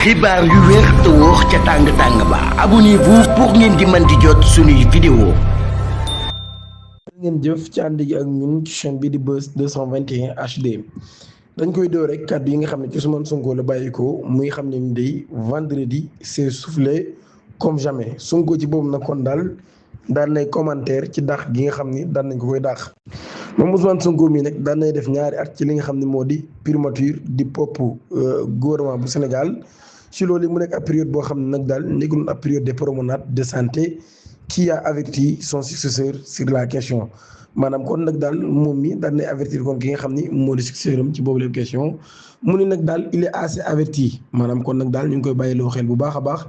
xibaar yu wér te wóor ca tàng-tàng ba abonnez-vous pour ngeen di mën di jot suñuy vidéo. ngeen jëf ci ànd gi ak ñun ci chaîne bi di Buzz 221 HD dañ koy door rek kàddu yi nga xam ne ci Ousmane Sonko la bàyyi ko muy xam ne ni day vendredi c'est soufflé comme jamais Sonko ci boobu nag kon daal nay commentaire ci dàq gi nga xam ni daan nañ ko koy dàq moom Ousmane Sonko mii nag daan nay def ñaari at ci li nga xam ne moo di primature di popp gouvernement bu Sénégal ci loolu mu nekk ab période boo xam ne nag daal nekkul ab période de promenade de santé qui a averti son successeur sur la question maanaam kon nag daal moom mi daan nay avertir kon ki nga xam ni moo di successeur am ci boobu la question mu ni nag daal il est assez averti maanaam kon nag daal ñu ngi koy bàyyiloo xel bu baax a baax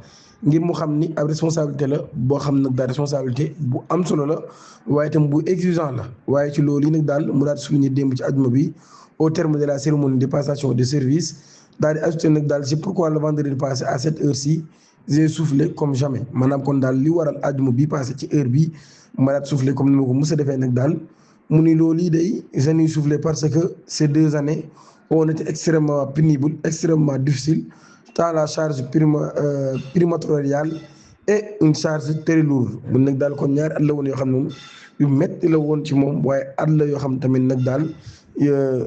ngir mu xam ni ab responsabilité la boo xam nag daal responsabilité bu am solo la waaye itam bu exigeant la waaye ci loolu yi nag daal mu daal di souligner démb ci àjjuma bi au terme de la cérémonie de passation de service daal di ajouté nag daal c'est pourquoi le vendredi passé à cette heure-ci j'ai soufflé comme jamais maanaam kon daal li waral àjjuma bi passé ci heure bi ma daal soufflé comme ni ma ko mos a defee nag daal mu ni loolu yi day j'en soufflé parce que ces 2 années ont été extrêmement pénibles extrêmement difficiles tant la charge primatoriale et une charge très lourde mun nag daal kon ñaari at la woon yoo xam ne moom yu métti la woon ci moom waaye at la yoo xam tamit nag daal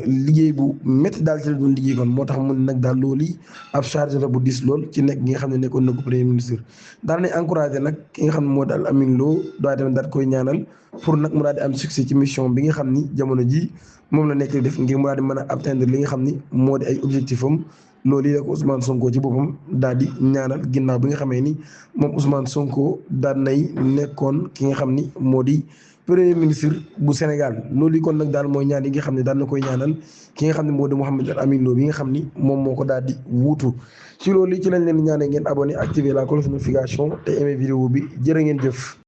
liggéey bu métti daal ci la doon liggéey kon moo tax mun nag daal loolu ab charge la bu dis lool ci nekk gi nga xam ne nekkoon na ko premier ministre daal nañ encouragé nag ki nga xam ne moo daal Amine Lo daa tamit daal koy ñaanal pour nag mu daal di am succès ci mission bi nga xam ni jamono ji moom la nekk di def ngir mu daal di mën a atteindre li nga xam ni moo di ay objectif am loolu yi rek Ousmane Sonko ci boppam daal di ñaanal ginnaaw bi nga xamee ni moom Ousmane Sonko daal nay nekkoon ki nga xam ni moo di premier ministre bu Sénégal loolu yi kon nag daal mooy ñaan yi nga xam ne daan na koy ñaanal ki nga xam ne moo di Mouhamed El Amine Lo bi nga xam ni moom moo ko daal di wuutu ci loolu yi ci lañ leen di ñaanee ngeen abonné activer la cloche de notification te aimé vidéo bi jërë ngeen jëf.